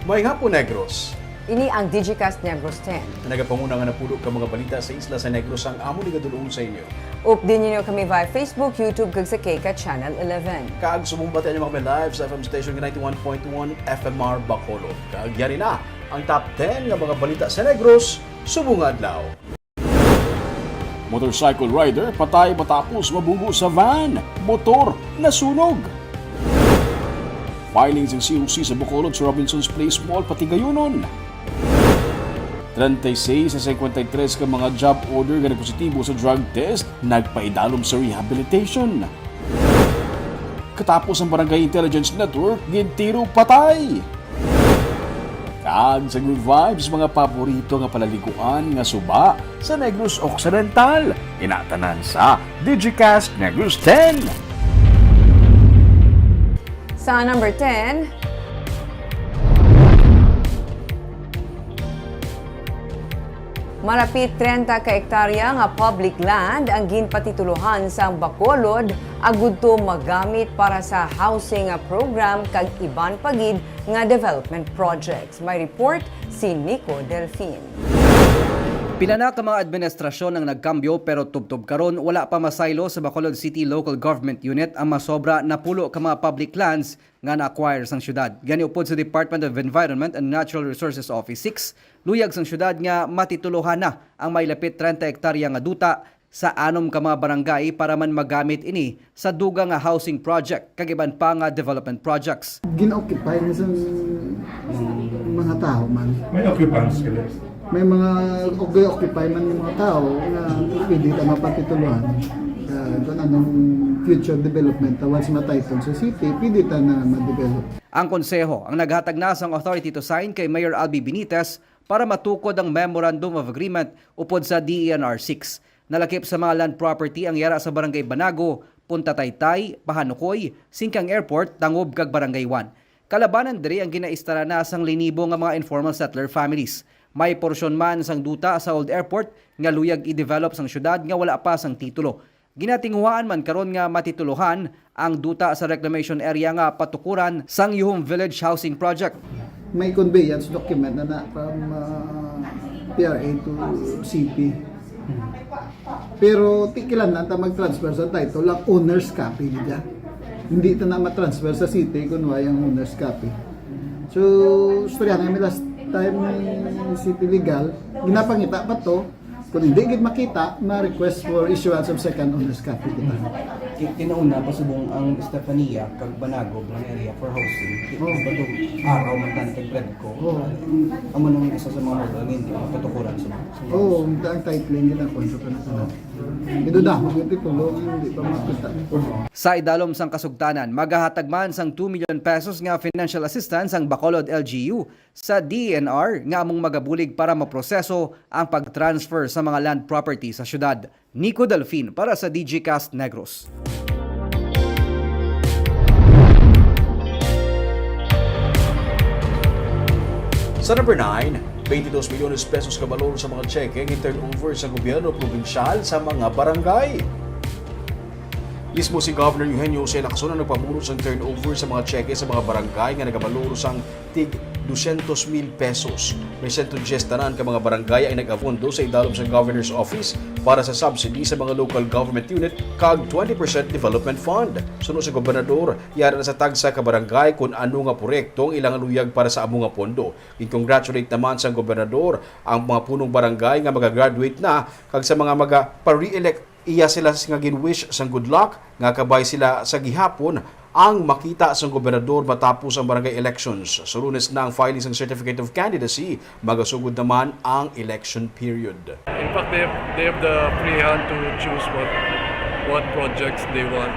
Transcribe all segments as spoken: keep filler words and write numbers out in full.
Maayong hapon, Negros. Ini ang Digicast Negros ten. Nagapanguna nga napulo ka mga balita sa isla sa Negros ang amon igadul-ong sa inyo. Updi ninyo kami via Facebook, YouTube, kag sa Kika Channel eleven. Kag subong batian ninyo kami live sa F M station nga ninety-one point one F M R Bacolod. Kag yari na ang top ten nga mga balita sa Negros subong nga adlaw. Motorcycle rider patay matapos mabunggo sa van. Motor nasunog. Filing sang C O C sa Bacolod sa Robinsons Place Mall patigayunon. Treinta y seis sa cincuenta y tres ka mga job order nga nagpositibo sa drug test nagpaidalom sa rehabilitation. Katapos ang Barangay Intelligence Network gintiro patay. Kag sa Good Vibes, mga paborito nga palaliguan nga suba sa Negros Occidental. Inatanan sa Digicast Negros ten. Sa number ten, malapit treinta ka ektarya nga public land ang ginpatitulohan sang Bacolod agudto magamit para sa housing program kag iban pa gid nga development projects. May report si Nico Delfin. Pila na ka mga administrasyon ang nagkambyo, pero tubtob karon wala pa masaylo sa Bacolod City Local Government Unit ang masobra napulo ka mga public lands nga na-acquire sang syudad. Gani, upod sa Department of Environment and Natural Resources Office six, luyag sang syudad nga matitulohan na ang may lapit treinta hektarya nga duta sa anom ka mga barangay para man magamit ini sa dugang nga housing project kag iban pa nga development projects. Gina-occupy na sa mga tao man. May occupants sila. May mga occupy man yung mga tao na pwede ta mapatitulohan. Ah, kung anong future development, ah, once ma-title sa city, pwede ta na ma-develop. Ang konseho ang naghatag na sang authority to sign kay Mayor Albi Benitez para matukod ang Memorandum of Agreement upod sa D E N R six. Nalakip sa mga land property ang yara sa Barangay Banago, Punta Taytay, Pahanukoy, Singkang Airport, Tangob kag Barangay one. Kalabanan diri ang ginaistara na sang linibo nga mga informal settler families. May porsyon man sang duta sa Old Airport nga luyag i-develop sang syudad nga wala pa sang titulo. Ginatinguhaan man karon nga matitulohan ang duta sa reclamation area nga patukuran sang Yuhum Village Housing Project. May conveyance document na na from ah, P R A to C P. Pero tikilan na ta mag-transfer sa title ang owner's copy nila. Hindi ta na ma-transfer sa city kung wala ang owner's copy. So, istorya namin last time ni City Legal, ginapangita pa to, kung hindi gid makita, ma-request for issuance of second owner's copy kita. Ti- Tinauna pa subong ang Estefania kag Banago nga area for housing. Ti- Oh. Bago araw man tan kag Redco. Oh. Amo nang isa sa mga model nga hindi mapatukuran sa mga. Oo, ang ang titling ginakuha sa panahon. Ito na, magiging titulo, hindi pa makita. Sa idalom sang kasugtanan, magahatag man sang two million pesos nga financial assistance ang Bacolod L G U sa D E N R nga among magabulig para maproseso ang pag-transfer sa mga land property sa syudad. Nico Delfin para sa Digicast Negros. Sa number nine, twenty-dos milyones pesos ka balor sa mga tseke ang turnover sa gobyerno probinsyal sa mga barangay. Mismo si Governor Eugenio Jose Lacson ang nagpamulot sang turnover sa mga tseke sa mga barangay nga nagabalor sang tig dosyentos mil pesos. May sento dyes tanan ka mga barangay ang nag-abondo sa idalom sa Governor's Office para sa subsidy sa mga local government unit kag twenty percent development fund. Suno sa gobernador, yara na sa tagsa ka barangay kun ano nga proyekto ang ilang luyag para sa amo nga pondo. Gin-congratulate naman sang gobernador ang mga punong barangay nga magagraduate na kag sa mga maga-pa-re-elect iya sila nga gin-wish sang good luck nga kabay sila sa gihapon ang makita sang gobernador matapos ang barangay elections. Sa Lunes na ang filing sang certificate of candidacy, magasugod naman ang election period. In fact, they have, they have the free hand to choose what what projects they want.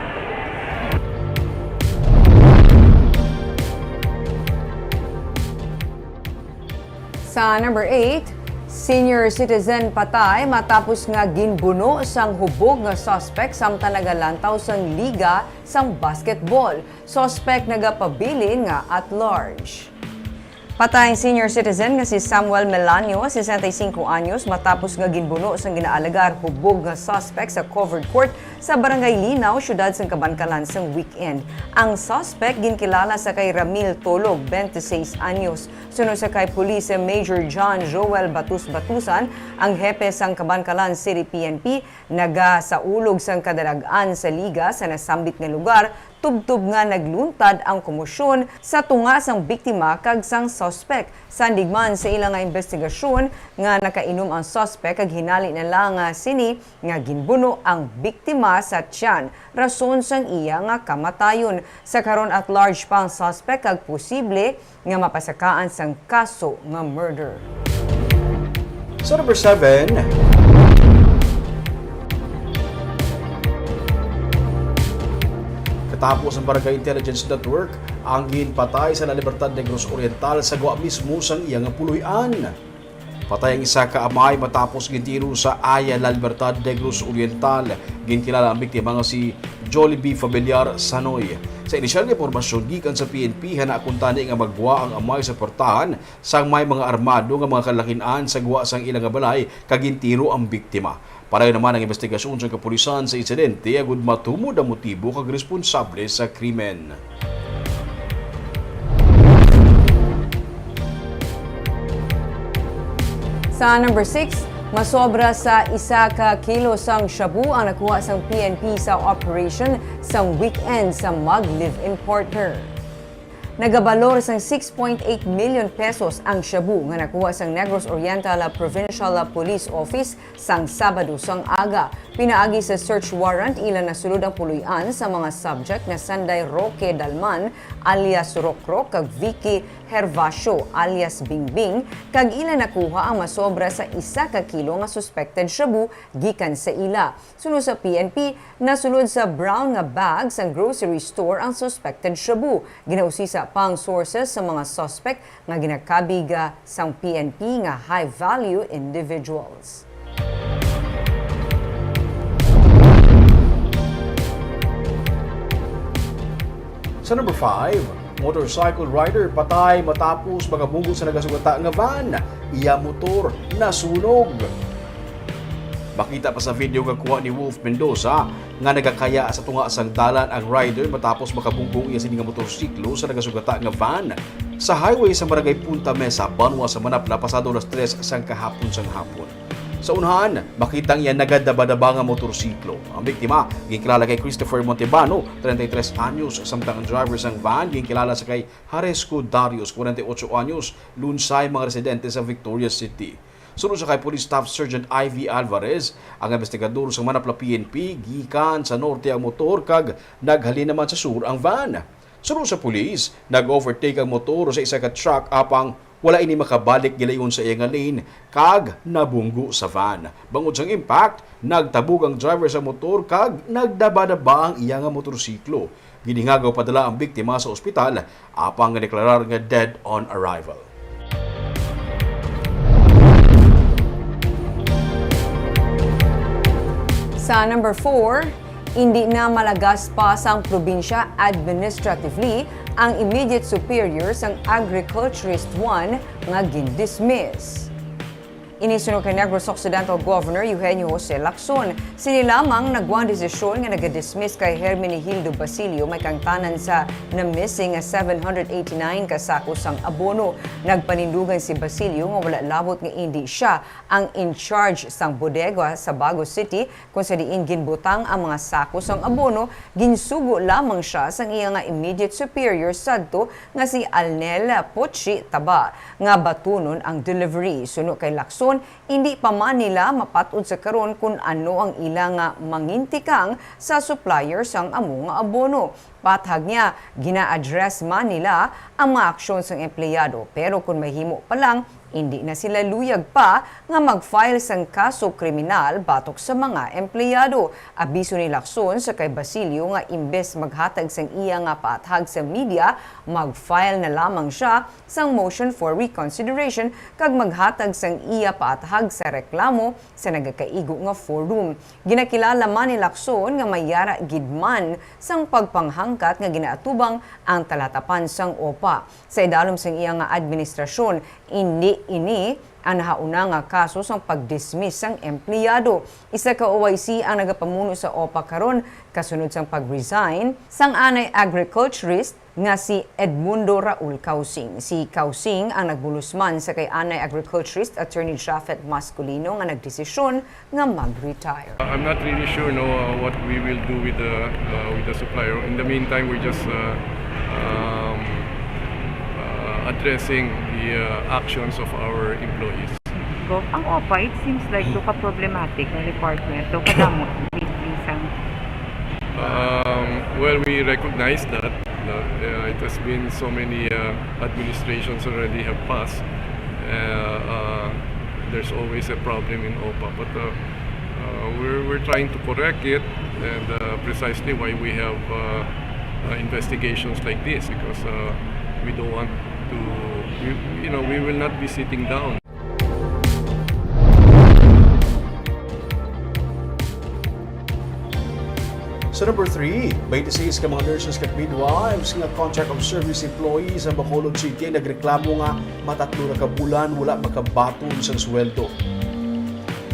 Sa number eight, senior citizen patay matapos nga ginbuno sang hubog nga suspect samtang nagalantaw sang liga sang basketball. Suspect nagapabilin nga at large. Patay ang senior citizen nga si Samuel Melanio, sesenta y cinco anyos, matapos nga ginbuno sang ginaalegar hubog nga suspect sa covered court sa Barangay Linaw, siyudad sang Kabankalan, sang weekend. Ang suspect ginkilala sa kay Ramil Tolog, twenty-six anyos. Suno sa kay Police Major John Joel Batus Batusan, ang hepe sang Kabankalan City P N P, nagasaulog sang kadalag-an sa liga sa nasambit nga lugar, tubtob nga nagluntad ang komosyon sa tunga sang biktima kag sang suspek. Sandig man sa ila nga imbestigasyon nga nakainom ang suspek kag hinali na lang, ah, sini nga ginbuno ang biktima sa tiyan, rason sang iya nga kamatayon. Sa karon, at large pa ang suspek kag posible nga mapasakaan sang kaso nga murder. Sa number seven, katapos ang Barangay Intelligence Network ang ginpatay sa La Libertad, Negros Oriental, sa gwa mismo sang iya nga puloy-an. Patay ang isa ka amay matapos gintiro sa Aya, La Libertad, Negros Oriental. Ginkilala ang biktima nga si Jollibee Familiar Sanoy. Sa inisyal nga impormasyon gikan sa P N P, hana kuntani nga magwa ang amay sa portahan sang may mga armado nga mga kalakin-an sa gwa sang ila nga balay kag gintiro ang biktima. Padayon naman ang imbestigasyon sa kapulisan sa insidente agud matumod ang motibo kag responsable sa krimen. Sa number six, masobra sa isa ka kilo sang shabu ang nakuha sang P N P sa operation sang weekend sa Maglev importer. Nagabalor sang six point eight million pesos ang shabu nga nakuha sang Negros Oriental Provincial Police Office sang Sabado sang aga. Pinaagi sa search warrant, ila nasulod ang puloy-an sa mga subject nga sanday Roque Dalman alias Rokrok kag Vicky Hervacio alias Bingbing, kag ila nakuha ang masobra sa isa ka kilo nga suspected shabu gikan sa ila. Suno sa P N P, nasulod sa brown nga bag sang grocery store ang suspected shabu. Ginausisa pa ang sources sa mga suspect nga ginakabig, ah, sang P N P nga high-value individuals. Sa number five, motorcycle rider patay matapos makabunggo sa nagasugata nga van. Iya motor nasunog. Makita pa sa video nga kuha ni Wolf Mendoza nga nagakaya sa tunga sang dalan ang rider matapos makabunggo iya sini nga motorsiklo sa nagasugata nga van sa highway sa barangay Punta Mesa, banwa sa Manapla, pasado alas tres sang kahapon sang hapon. Sa unahan, makita ang iya nagadaba-daba nga motorsiklo. Ang biktima ginkilala kay Christopher Montebano, treinta y tres anyos, samtang ang driver sang van ginkilala sa kay Haresco Darius, kwarenta y ocho anyos, lunsay mga residente sa Victorias City. Suno sa kay Police Staff Sergeant Ivy Alvarez, ang investigador sa Manapla P N P, gikan sa norte ang motor kag naghalin naman sa sur ang van. Suno sa pulis, nag-overtake ang motor sa isa ka truck, apang wala ini makabalik gilayon sa iya nga lane kag nabunggo sa van. Bangod sang impact, nagtabog ang driver sa motor kag nagdabadaba ang iya nga motorsiklo. Ginhingagaw padala ang biktima sa ospital, apang deklarar nga dead on arrival. Sa number four, indi na malagas pa sang probinsya administratively ang immediate superior sang Agriculturist one nga gindismiss. Ini suno kay Negros Occidental Governor Eugenio Jose Lacson. Sini lamang nagwa ang desisyon nga nagadismiss kay Hermenegildo Basilio, may kaangtanan sa na-missing nga seven hundred eighty-nine ka sako sang abono. Nagpanindugan si Basilio nga wala labot nga indi sia ang in charge sang bodega sa Bago City, kung sa diin ginbutang ang mga sako sang abono, ginsugo lamang sia sang iya nga immediate superior sadto nga si Alnel Pochi Taba nga batunon ang delivery. Suno kay Lacson, indi pa man nila mapat-od sa karon kon ano ang ila nga mangintikang sa supplier sang amo nga abono. Pathag niya, gina-address man nila ang mga aksyon sang empleyado, pero kon mahimo pa lang, Indi na sila luyag pa nga mag-file sang kaso kriminal batok sa mga empleyado. Abiso ni Lacson sa kay Basilio nga imbes maghatag sang iya nga paathag sa media, mag-file na lamang siya sang motion for reconsideration kag maghatag sang iya paathag sa reklamo sa nagakaigo nga forum. Ginakilala man ni Lacson nga may yara gid man sang pagpanghangkat nga ginaatubang ang talatapan sang OPA. Sa idalom sang iya nga administrasyon, indi ini ang nahauna nga kaso sang pag-dismiss sang empleyado. Isa ka O I C ang nagapamuno sa OPA karon, kasunod sang pag-resign sang anay agriculturist nga si Edmundo Raul Causing. Si Causing ang nagbulusman sa kay anay agriculturist Attorney Japhet Masculino nga nagdesisyon nga mag-retire. I'm not really sure, no, uh, what we will do with the, uh, with the supplier. In the meantime, we're just, uh, um, uh, addressing the, uh, actions of our employees. Gov, ang OPA, it seems like do ka problematic ang department, do ka damo lately sang Um, well, we recognize that, uh, uh, it has been so many, uh, administrations already have passed. Uh, uh, there's always a problem in OPA, but, uh, uh, we're, we're trying to correct it, and, uh, precisely why we have, uh, uh, investigations like this, because, uh, we don't want to, we, you know, we will not be sitting down. Sa number three, twenty-six ka mga nurses kag midwives nga contract of service employees sa Bacolod City ang nagreklamo nga matatlo na ka bulan wala makabaton sang sweldo.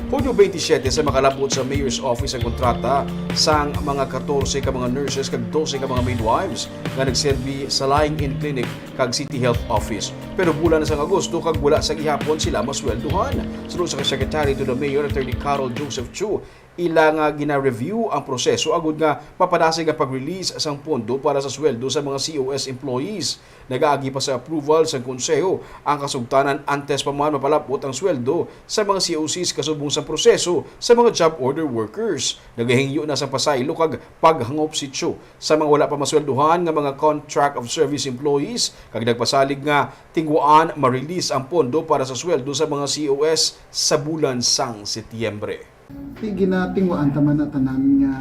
Hunyo twenty-seven, sa makalabot sa Mayor's Office ang kontrata sang mga katorse ka mga nurses kag dose ka mga midwives nga nagserbi sa Lying-in Clinic kag City Health Office. Pero bulan na sang Agosto kag wala sa gihapon sila masweldohan. Suno sa Secretary to the Mayor, Attorney Carol Joseph Chu, ila nga gina-review ang proseso agud nga mapadasig ang pag-release sang pondo para sa sweldo sa mga C O S employees. Nagaagi pa sa approval sang konseho ang kasugtanan antes pa man mapalabot ang sweldo sa mga C O Cs kasubong sang proseso sa mga job order workers. Nagahingyo na sang pasaylo kag paghangop si Chu sa mga wala pa masweldohan nga mga contract of service employees, kag nagpasalig nga tinguhaan ma-release ang pondo para sa sweldo sa mga C O S sa bulan sang Setyembre. Ti ginatinguhaan ta man na tanan nga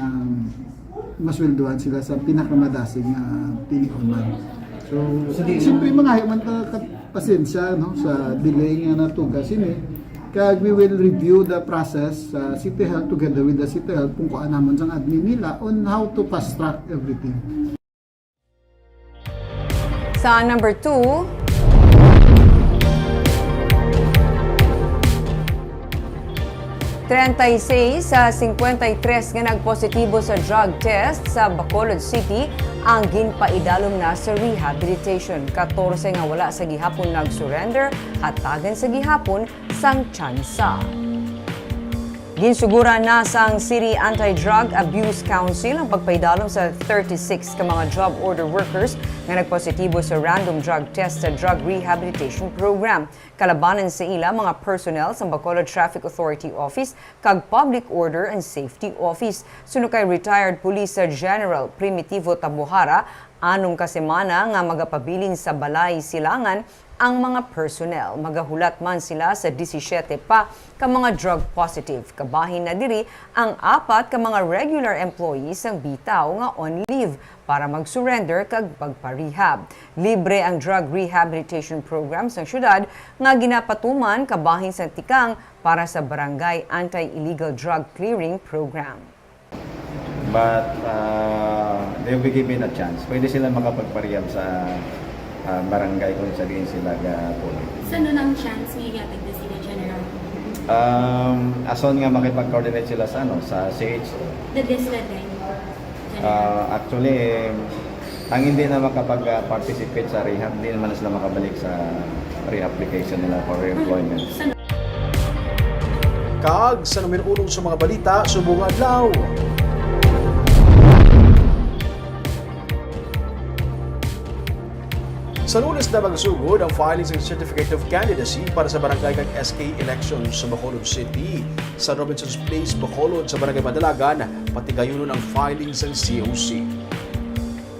masweldohan sila sa pinakamadasig nga tinion man. So, siyempre, mangayo man ta ka pasensya, no, sa delay nga natuga sini. Kag we will review the process sa City Health, together with the City Health, kung kuan namon sang admin nila on how to fast track everything. Sa number two, treinta y seis sa cincuenta y tres nga nagpositibo sa drug test sa Bacolod City ang ginpaidalom na sa rehabilitation. Katorse nga wala sa gihapon nag-surrender, hatagan sa gihapon sang tsansa. Ginsuguran na sang City Anti-Drug Abuse Council ang pagpaidalom sa thirty-six ka mga job order workers nga nagpositibo sa random drug test sa drug rehabilitation program. Kalabanan sa ila mga personnel sa Bacolod Traffic Authority Office kag Public Order and Safety Office. Suno kay retired Police General Primitivo Tabuhara, anom ka semana nga magapabilin sa balay silangan ang mga personnel. Magahulat man sila sa disisiete pa ka mga drug positive. Kabahin na diri ang apat ka mga regular employees sang bitaw nga on leave para mag-surrender kag magpa-rehab. Libre ang drug rehabilitation program sang syudad nga ginapatuman kabahin sang tikang para sa Barangay Anti-Illegal Drug Clearing Program. But, uh, they will be given a chance. Pwede sila makapagparehab sa, uh, barangay kung sabihin sila ga-, puli. Sa ano nang chance nga ihatag na sila, General? Um, ason nga makipag-coordinate sila sa, ano, sa C H O? The best that time, General. Uh, actually, ang hindi na makapag-participate sa rehab, hindi naman sila makabalik sa reapplication nila for reemployment. Sa Kag sa numero uno sa mga balita subong nga adlaw. Sa Lunes na magasugod ang filing sa Certificate of Candidacy para sa barangay kag S K elections sa Bacolod City. Sa Robinson's Place, Bacolod, sa Barangay Madalagan, patigayunon ang filing sa C O C.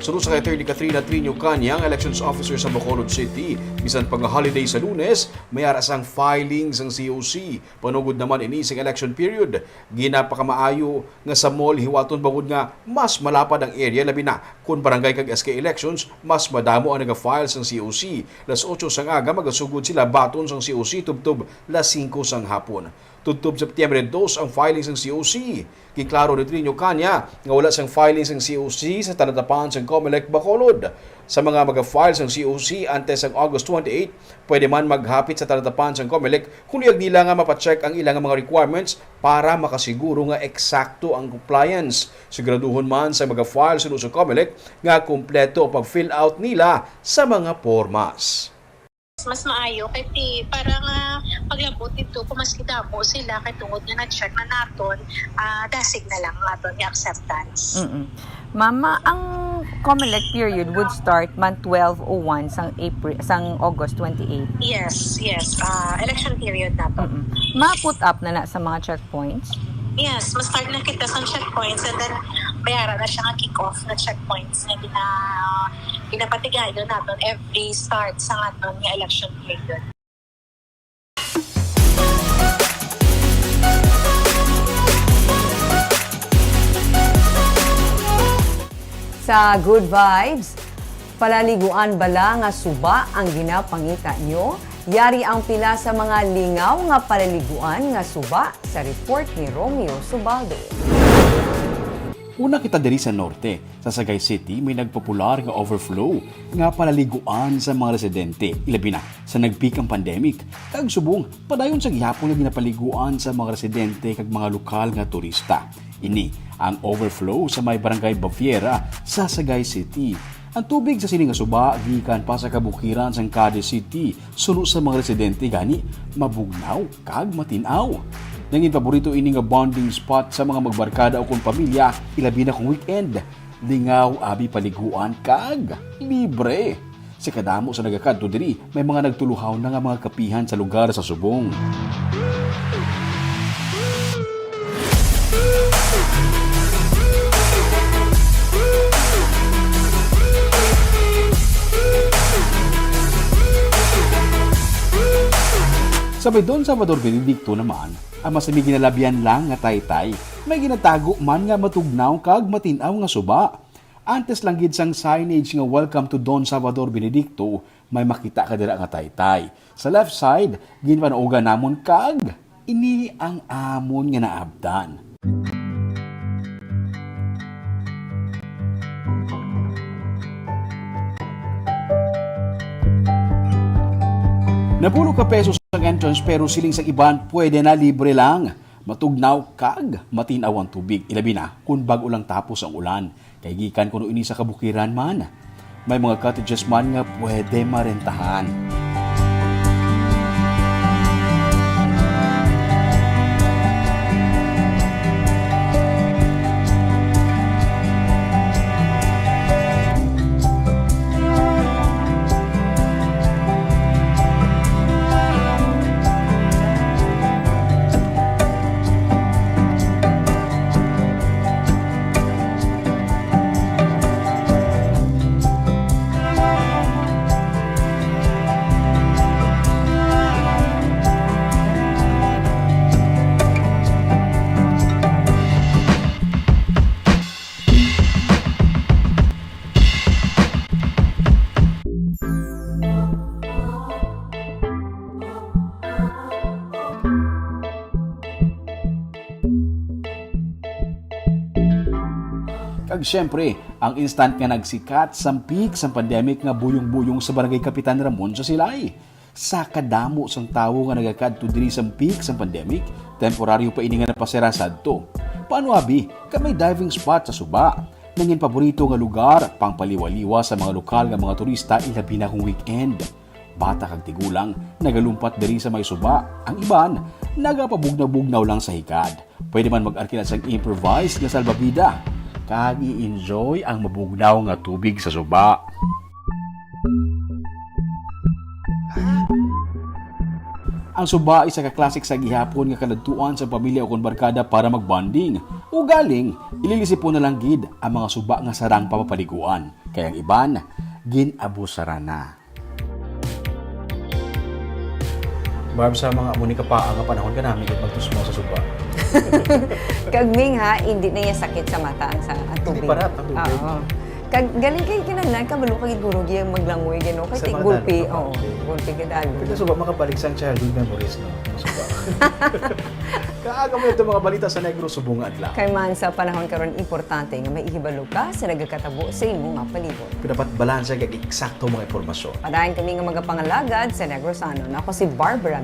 Suno sa kay Attorney Katrina Triño Caña, ang elections officer sa Bacolod City, bisan pa nga holiday sa Lunes, may ara sang filing sang C O C. Panugod naman ini sing election period, ginapakamaayo nga sa mall hiwaton bangod nga mas malapad ang area, labi na kon barangay kag S K elections, mas madamo ang naga-file sang C O C. Las otso sang aga magasugod sila baton sang C O C tubtob las singko sang hapon. Tubtob Septyembre dos ang filing sang C O C. Ginklaro ni Trinio Caña nga wala sang filing sang C O C sa talatapan sang Comelec Bacolod. Sa mga maga-file sang C O C antes sang August twenty-eight, pwede man maghapit sa talatapan sang Comelec kung luyag nila nga mapacheck ang ilang mga requirements para makasiguro nga eksakto ang compliance. Siguraduhon man sa maga-file suno sa Comelec nga kompleto ang pag-fill out nila sa mga pormas. Mas maayo kay ti, para nga paglabot dito, kung mas gidamo sila, kay tungod nga na-check na naton, ah, dasig na lang aton nga acceptance. Mm-mm. Mama, ang Comelec period would start man twelve oh one sang April, sang August twenty-eight. Yes, yes. Ah, election period na to. Mm-mm. Ma-put up na na sa mga checkpoints? Yes, ma-start na kita sa checkpoints, and then may ara na siya nga kick-off na checkpoints nga gina-, ginapatigayon naton every start sa aton nga election period. Sa Good Vibes, palaliguan bala nga suba ang ginapangita nyo? Yari ang pila sa mga lingaw nga palaliguan nga suba sa report ni Romeo Subaldo. Una kita diri sa norte. Sa Sagay City, may nagpopular nga overflow nga palaliguan sa mga residente, ilabi na sa nagpeak ang pandemic, kag subong padayon sa gihapon nga ginapaliguan sa mga residente kag mga lokal nga turista. Ini ang overflow sa may Barangay Baviera sa Sagay City. Ang tubig sa sini nga suba gikan pa sa kabukiran sang Cadiz City, suno sa mga residente gani mabugnaw kag matin-aw. Nangin paborito ini nga bonding spot sa mga magbarkada ukon pamilya, ilabi na kung weekend. Lingaw abi paliguan kag libre. Sa kadamo sa nagakadto diri, may mga nagtuluhaw na nga mga kapihan sa lugar sa subong. Sa may Don Salvador Benedicto naman, ang mas may ginalabyan lang nga taytay, may ginatago man nga matugnaw kag matin-aw nga suba. Antes lang gid sang signage nga Welcome to Don Salvador Benedicto, may makita ka dira nga taytay. Sa left side, ginpanuogan namon kag ini ang amon nga naabtan. Napulo ka pesos ang entrance pero siling sa iban pwede na libre lang. Matugnaw kag matin-aw ang tubig, ilabi na kon bag-o lang tapos ang ulan. Kay gikan kuno ini sa kabukiran man, may mga cottages man nga pwede marentahan. Kag siyempre, ang instant nga nagsikat sang peak sang pandemic nga buyong-buyong sa Barangay Kapitan Ramon sa Silay. Sa kadamo sang tawo nga nagakadto diri sang peak sang pandemic, temporaryo pa ini nga napasira sadto. Paano abi ka may diving spot sa suba? Nangin paborito nga lugar, pangpaliwaliwa sa mga lokal nga mga turista, ilabi na kung weekend. Bata kag tigulang nagalumpat diri sa may suba. Ang iban nagapabugnaw-bugnaw lang sa hikad. Pwede man mag-arkila sang improvised nga salbabida kag i-enjoy ang mabugnaw nga tubig sa suba. Ang suba isa ka klasik sa gihapon nga kadadtuan sa pamilya ukon barkada para magbonding. Ugaling, ililisipon na lang gid ang mga suba nga sarang pa mapaliguan. kay ang iban gin-abusaran na. Barb, sa mga amo ni kapaa nga panahon, kanami gid magtusmo sa suba. Kag Ming ha, hindi na iya sakit sa mata ang sa ang Hindi tubig. Parat ang tubig. Oo. Kag galing kay kinahanglan ka balo kag guro gyud maglangoy gyud, no? Kay Sa ti mga gulpi, dalom, oh, okay. Gulpi gyud dalom. Kaya suba makabalik sa childhood memories, no? Ang suba. Kaaga mo ito mga balita sa Negros subong nga adlaw. Kay man sa panahon karon, importante nga may ihibalo ka sa nagakatabo sa imo nga palibot. Dapat balanse kag eksakto mga impormasyon. Padayon kami nga magapangalagad sa Negrosanon. Ako si Barbara